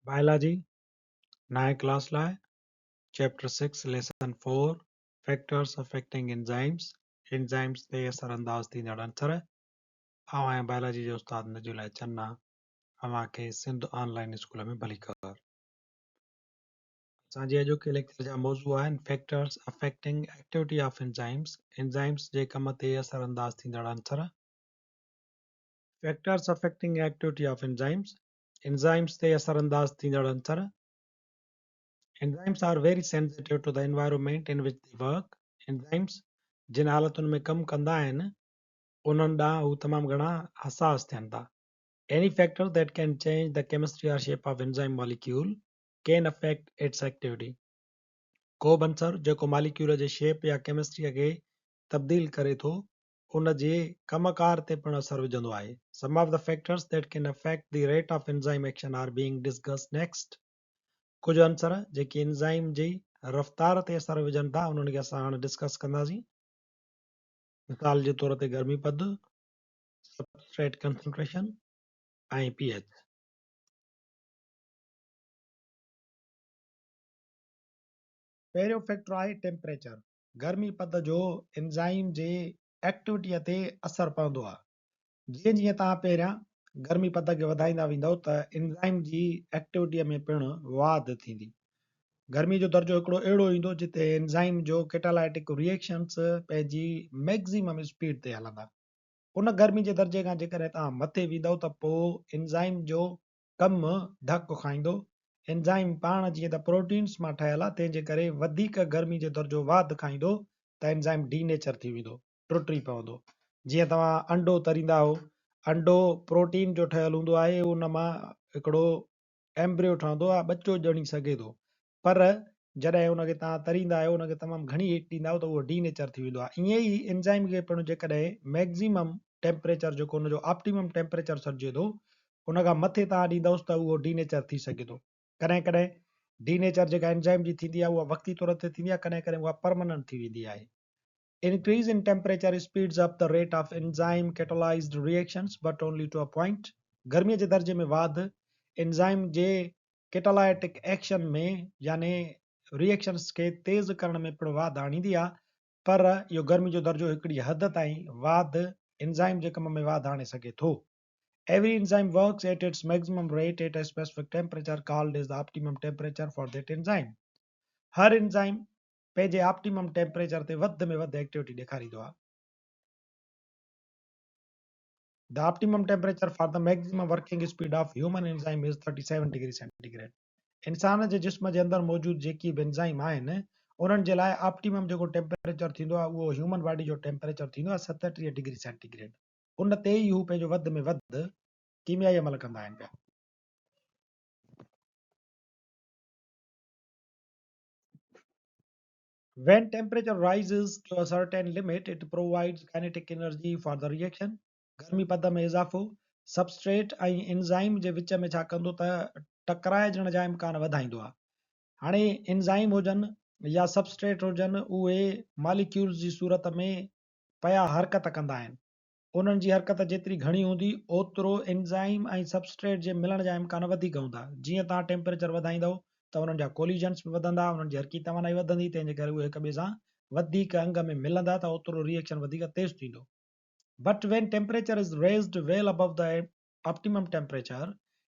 Biology نائين class لاء chapter 6 lesson 4 factors affecting enzymes enzymes تي اثر انداز ٿيندڙ عنصر. آئون آهيان بائلاجي جو استاد نجي الله چنا، اوهان کي سنڌ آن لائين اسڪول ۾ ڀليڪار. اسان جي اڄوڪي ليڪچر جا موضوع آهن factors affecting activity of enzymes, enzymes جي ڪم تي اثر انداز ٿيندڙ عنصر. Factors affecting activity of enzymes, enzymes تي اثر انداز ٿيندڙ عنصر. Enzymes are very sensitive to the environment in which they work. Enzymes جن حالتن ۾ ڪم ڪندا آهن انهن ڏانهن هو تمام گهڻا حساس ٿين ٿا. Any factor that can change the chemistry or shape of enzyme molecule can affect its activity. ڪو به عنصر جيڪو ماليڪيول جي شيپ يا ڪيمسٽري کي تبديل ڪري ٿو ان جي ڪم ڪار تي پڻ اثر وجهندو آهي. Some of the factors that can affect the rate of enzyme action are being discussed next. ڪجهه عنصر جيڪي انزائم جي رفتار تي اثر وجهن ٿا انهن کي اسان هاڻ ڊسڪس ڪنداسين. مثال جي طور تي گرمي پد، سبسٽريٽ ڪنسنٽريشن ۽ پي ايڇ. پهريون فيڪٽر آهي ٽيمپريچر. گرمي پد جو انزائم جي ايڪٽيوٽيء تي اثر پوندو آهي. جيئن جيئن توهان پهريان گرمي پد کي وڌائيندا ويندؤ ته انزائم جي ايڪٽيوٽيء ۾ پڻ واڌ ٿيندي. گرمي جو درجو هڪڙو اهڙو ايندو جتي انزائم جو ڪيٽالائٽڪ ريئيڪشنس پنهنجي ميڪزيمم اسپيڊ تي هلندا. ان گرمي جي درجي کان جيڪڏهن توهان مٿي ويندؤ ته پوء انزائم جو ڪم ڌڪ کائيندو. انزائم پاڻ جيئن ته پروٽينز مان ٺهيل آهي تنهن جي ڪري وڌيڪ گرمي جو درجو واڌ کائيندو ته انزائم ڊي نيچر ٿي ويندو، ٽٽي پوندو. جيئن توهان انڊو تريندا آهو، انڊو پروٽين جو ٺهيل هوندو آهي ان مان هڪڙو ايمبريو ٺهندو آهي، ٻچو ڄڻي سگهي ٿو پر جڏهن ان کي توهان تريندا آهيو ان کي تمام گهڻي هيٽ ڏيندا آهيو ته اهو ڊي نيچر ٿي ويندو آهي. ائين ئي انزائم کي پڻ جيڪڏهن ميڪزيمم ٽيمپريچر جيڪو ان جو آپٽيمم ٽيمپريچر سڏجي ٿو ان کان مٿي توهان ڏيندؤس ته اهو ڊي نيچر ٿي سگهي ٿو. ڪڏهن ڪڏهن ڊي نيچر جيڪا انزائم جي ٿيندي آهي اها وقتي طور تي ٿيندي آهي ڪڏهن ڪڏهن اها پرماننٽ ٿي ويندي آهي. Increase in temperature speeds up the rate of enzyme catalyzed reactions but only to a point. گرمي جي درجي ۾ واڌ انزائم جي ڪيٽالائٽڪ ايڪشن ۾ يعني ريئيڪشنز کي تيز ڪرڻ ۾ پڻ واڌ آڻيندي آهي پر اهو گرمي جو درجو هڪڙي حد تائين واڌ انزائم جي ڪم ۾ واڌ آڻي سگهي ٿو. Every enzyme works at its maximum rate at a specific temperature called as the optimum temperature for that enzyme. Har enzyme پنهنجي آپٽيمم ٽيمپريچر تي وڌ ۾ وڌ ايڪٽيوٽي ڏيکاريندو آهي. The optimum temperature for the maximum working speed of human enzyme is 37 degree centigrade. انسان جي جسم جي اندر موجود جيڪي به انزائم آهن انهن جي لاء آپٽيمم جيڪو ٽيمپريچر ٿيندو آهي اهو هيومن باڊي جو ٽيمپريچر ٿيندو آهي 37 ڊگري سينٽيگريڊ. ان تي ئي هو پنهنجو وڌ ۾ وڌ ڪيميائي عمل ڪندا آهن پيا. When temperature rises to a certain limit, it provides kinetic energy for the reaction. گرمي پد ۾ اضافو سبسٽريٽ ۽ انزائم جي وچ ۾ ڇا ڪندو ته ٽڪرائجڻ جا امڪان وڌائيندو آهي. هاڻي انزائم هجن يا سبسٽريٽ هجن اهي ماليڪيولز جي صورت ۾ پيا حرڪت ڪندا آهن. انهن جي حرڪت جيتري گهڻي هوندي اوترو انزائم ۽ سبسٽريٽ جي ملڻ جا امڪان وڌيڪ هوندا. جيئن توهان ٽيمپريچر وڌائيندؤ ته انهن جا ڪوليجنس به وڌندا، انهن جي حرڪي توانائي وڌندي تنهن جي ڪري اهي هڪ ٻئي سان وڌيڪ انگ ۾ ملندا ته اوترو ريئيڪشن وڌيڪ تيز ٿيندو. But when temperature is raised well above the optimum temperature,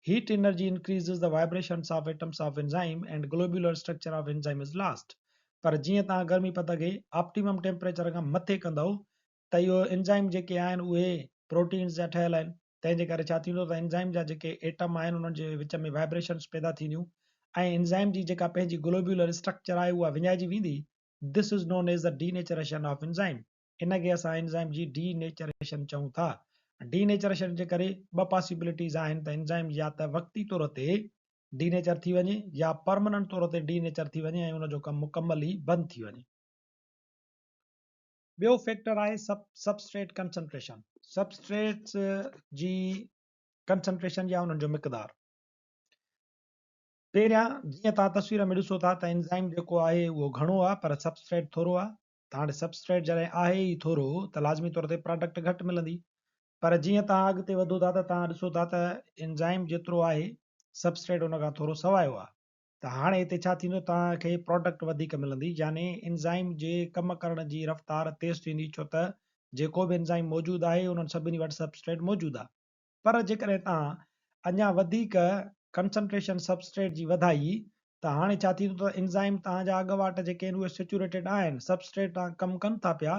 heat energy increases the vibrations of atoms of enzyme and globular structure of enzyme is lost. پر جيئن توهان گرمي پد کي آپٽيمم ٽيمپريچر کان مٿي ڪندؤ ته اهو انزائم جيڪي آهن اهي پروٽينز جا ٺهيل آهن تنهن جي ڪري ڇا ٿيندو ته انزائم جا جيڪي ايٽم آهن انهن جي وچ ۾ وائبريشنز پيدا ٿينديون ۽ انزائم جي جيڪا پنهنجي گلوبيولر اسٽرڪچر آهي اها وڃائجي ويندي. This is known as the denaturation of enzyme. ان کي اسان انزائم جي ڊي نيچريشن چئون ٿا. ڊي نيچريشن جي ڪري ٻه پاسيبلٽيز آهن ته انزائم يا ته وقتي طور تي ڊي نيچر ٿي وڃي يا پرمننٽ طور تي ڊي نيچر ٿي وڃي ۽ ان جو ڪم مڪمل ئي بند ٿي وڃي. ٻيو فيڪٽر آهي سبسٽريٽ ڪنسنٽريشن. سبسٽريٽس جي ڪنسنٽريشن يا انهن جو مقدار. پهريان جيئن توهان تصوير ۾ ڏسو ٿا ته انزائم جيڪو آهي اهو گهڻو آهي پر سبسٽريٽ ٿورو آهي. ته هاڻي سبسٽريٽ جڏهن آهي ئي ٿورو ته لازمي طور تي پراڊڪٽ گهٽ ملندي پر جيئن توهان اڳتي وڌو ٿا ته توهان ڏسو ٿا ته انزائم جيترو آهي سبسٽريٽ ان کان ٿورو سوايو آهي ته هاڻي هتي ڇا ٿيندو توهان کي پراڊڪٽ وڌيڪ ملندي يعني انزائم جي ڪم ڪرڻ جي رفتار تيز ٿيندي ڇو ته جيڪو به انزائم موجود آهي انهن سڀني وٽ سبسٽريٽ موجود آهي پر جيڪڏهن توهان اڃا وڌيڪ ڪنسنٽريشن سبسٽريٽ جي وڌائي ته هاڻي ڇا ٿيندو ته انزائم توهان جا اڳواٽ جيڪي آهن اهي سيچوريٽيڊ آهن سبسٽريٽ تان ڪم ڪن ٿا پيا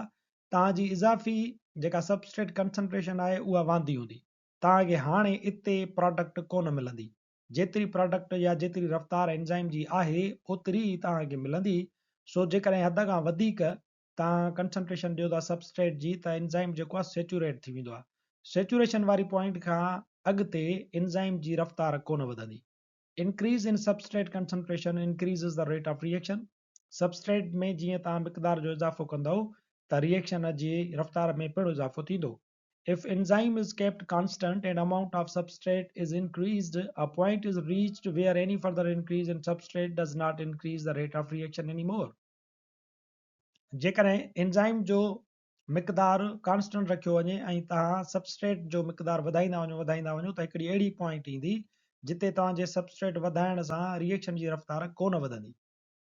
توهان جي اضافي جيڪا سبسٽريٽ ڪنسنٽريشن آهي اها واندي هوندي توهان کي هاڻي اتي پراڊڪٽ ڪونه ملندي جيتري پراڊڪٽ يا جيتري رفتار انزائم جي آهي اوتري ئي توهان کي ملندي سو جيڪڏهن حد کان وڌيڪ توهان ڪنسنٽريشن ڏيو ٿا سبسٽريٽ جي ته انزائم جيڪو آهي سيچوريٽ ٿي ويندو آهي. سيچوريشن واري پوائنٽ کان اڳتي انزائم جي رفتار ڪونه وڌندي. Increase in substrate concentration increases the rate of reaction. Substrate ۾ جيئن توهان مقدار جو اضافو ڪندؤ ته ريئيڪشن جي رفتار ۾ پڻ اضافو ٿيندو. If enzyme is kept constant and amount of substrate is increased, a point is reached where any further increase in substrate does not increase the rate of reaction anymore. جيڪڏهن انزائم جو مقدار constant رکيو وڃي ۽ توهان substrate جو مقدار وڌائيندا وڃو وڌائيندا وڃو ته هڪڙي اهڙي پوائنٽ ايندي جتي توهان جي سبسٽريٽ وڌائڻ سان ريئيڪشن جي رفتار ڪونه وڌندي.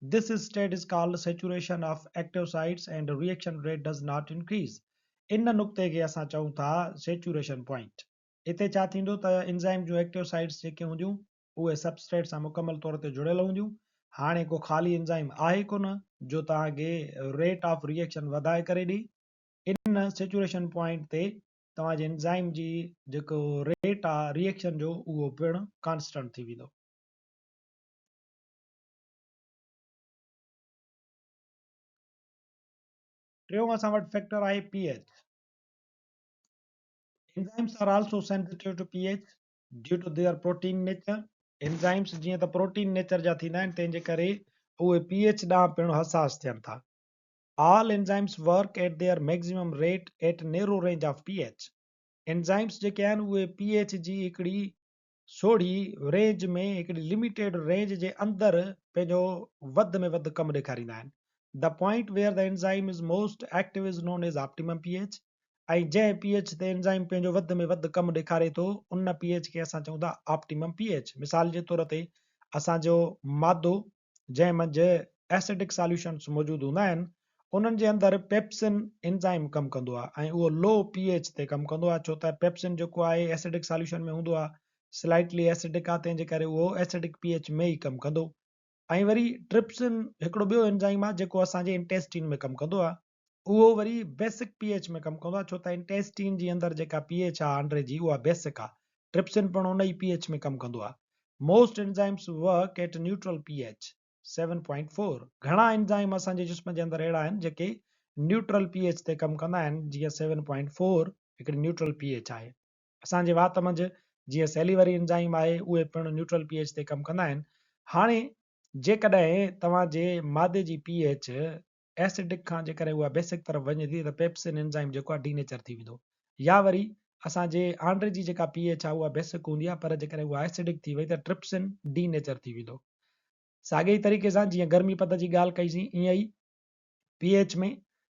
This state is called saturation of active sites and reaction rate does not increase. ان نقطي کي اسان چئون ٿا سيچوريشن پوائنٽ. اتي ڇا ٿيندو ته انزائم جون ايڪٽو سائيٽس جيڪي هونديون اهي سبسٽريٽ سان مڪمل طور تي جڙيل هونديون. هاڻي ڪو خالي انزائم آهي ڪونه جو توهان کي ريٽ آف ريئيڪشن وڌائي ڪري ڏئي. ان سيچوريشن پوائنٽ تي توهان جي انزائم جي جيڪو ريٽ آ ريئيڪشن جو اهو پڻ ڪانسٽنٽ ٿي ويندو. ٽيون اسان وٽ فيڪٽر آهي P H. Enzymes are also sensitive to P H. Due to their protein nature, enzymes جيئن ته پروٽين نيچر جا ٿيندا آهن تنهن جي ڪري اهي پي ايڇ ڏانهن پڻ حساس ٿين ٿا. All enzymes work at their maximum rate at narrow range of P H. Enzymes جيڪي آهن اهي پي ايڇ جي هڪڙي سوڙهي رينج ۾ هڪڙي لميٽيڊ رينج جي اندر پنهنجو وڌ ۾ وڌ ڪم ڏيکاريندا آهن. The point where the enzyme is most active is known as optimum P H. ۽ جنهن پي ايڇ تي انزائم پنهنجو وڌ ۾ وڌ ڪم ڏيکاري ٿو ان پي ايڇ کي اسان چئون ٿا آپٽيمم پي ايڇ. مثال جي طور تي اسان جو مادو جنهن منجهه ايسڊڪ ساليوشنس موجود هوندا آهن انهن جي اندر پيپسن انزائم ڪم ڪندو آهي ۽ اهو لو پي ايڇ تي ڪم ڪندو آهي ڇو ته پيپسن جيڪو آهي ايسڊڪ ساليوشن ۾ هوندو آهي سلائٽلي ايسڊڪ آهي تنهن جي ڪري اهو ايسڊڪ پي ايڇ ۾ ئي ڪم ڪندو ۽ وري ٽرپسن هڪڙو ٻيو انزائم آهي جيڪو اسان جي انٽيسٽين ۾ ڪم ڪندو آهي اهو وري بيسڪ پي ايڇ ۾ ڪم ڪندو آهي ڇو ته انٽيسٽين جي اندر جيڪا پي ايڇ آهي آنڊري جي اها بيسڪ آهي. ٽرپسن پڻ ان ئي پي ايڇ ۾ ڪم ڪندو آهي. Most enzymes work at neutral P H, 7.4. گهڻا انزائم اسان جي جسم جي اندر اهڙا آهن جيڪي نيوٽرل پي ايڇ تي ڪم ڪندا آهن جيئن 7.4 هڪڙي نيوٽرل پي ايڇ آهي. اسان جي وات منجهه جيئن سيليوري انزائم آهي اهي پڻ نيوٽرل پي ايڇ تي ڪم ڪندا آهن. هاڻي جيڪڏهن توهان جي مادي جي پي ايڇ ايسڊڪ کان جيڪڏهن اها بيسڪ طرف وڃي ٿي ته پيپسن انزائم جيڪو آهي ڊي نيچر ٿي ويندو يا وري اسان جي آنڊري جي جيڪا پي ايڇ آهي اها بيسڪ هوندي آهي پر جيڪڏهن اها ايسڊڪ ٿي وئي ته ٽرپسن ڊي نيچر ٿي ويندو. ساڳئي ئي طريقي سان جيئن گرمي پد جي ڳالهه ڪئي سين ائين ئي پي ايڇ ۾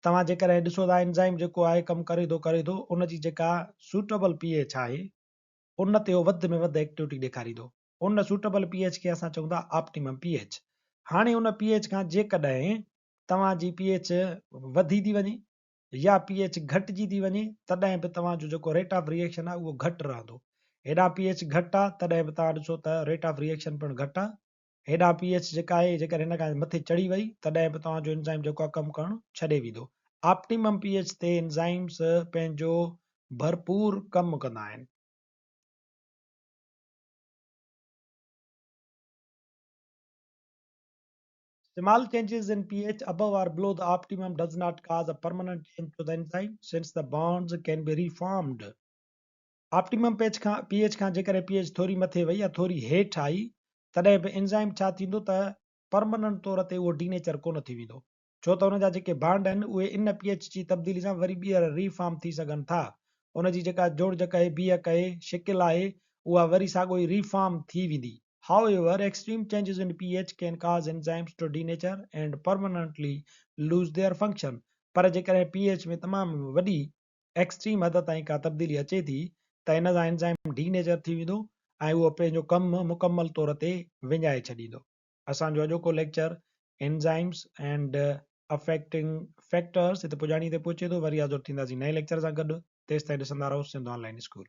توهان جيڪڏهن ڏسو ٿا انزائم جيڪو آهي ڪم ڪري ٿو ڪري ٿو ان جي جيڪا سوٽيبل پي ايڇ آهي ان تي اهو وڌ ۾ وڌ ايڪٽيوٽي ڏيکاريندو. ان سوٽيبل پي ايڇ کي اسان چئون ٿا آپٽيمم پي ايڇ. هاڻي ان پي ايڇ کان جيڪڏهن توهان جي پي ايڇ وڌي ٿي وڃي يا پي ايڇ گهٽجي ٿي وڃي تڏهن به توهان جو جيڪو ريٽ آف ريئيڪشن آهي اهو گهٽ رهندو. هيڏانهن پي ايڇ گهٽ آهي تڏهن به توهان ڏسو ته ريٽ آف ريئيڪشن پڻ گهٽ آهي. هيڏانهن پي ايڇ جيڪا آهي جيڪڏهن هن کان مٿي چڙهي وئي تڏهن به توهان جو انزائم جيڪو آهي ڪم ڪرڻ ڇڏي ويندو. آپٽيمم پي ايڇ تي انزائمس پنهنجو ڀرپور ڪم ڪندا آهن. Small changes in pH above or below the optimum does not cause a permanent change to the enzyme since the bonds can be reformed. Optimum pH کان pH کان جيڪڏهن pH ٿوري مٿي وئي يا ٿوري هيٺ آئي تڏهن به انزائم ڇا ٿيندو ته پرمننٽ طور تي اهو ڊينيچر ڪونه ٿي ويندو ڇو ته ان جا جيڪي بانڊ آهن اهي ان پي ايڇ جي تبديلي سان وري ٻيهر ري فارم ٿي سگهن ٿا. ان جي جيڪا جوڙجڪ آهي، بيهڪ آهي، شڪل آهي اها وري ساڳو ئي ري فارم ٿي ويندي. However, extreme changes in pH can cause enzymes to denature and permanently lose their function. پر جيڪڏهن پي ايڇ ۾ تمام وڏي ايڪسٽريم حد تائين ڪا تبديلي اچي ٿي ته ان سان انزائم ڊي نيچر ٿي ويندو. ۽ اهو پنهنجو ڪم مڪمل طور تي وڃائي ڇڏيندو. اسان جو اڄوڪو lecture enzymes and affecting factors هتي پڄاڻي تي پهچي ٿو. وري حاضر ٿينداسين نئين ليڪچر سان گڏ. تيستائين ڏسندا رهو سنڌ آن لائين اسڪول.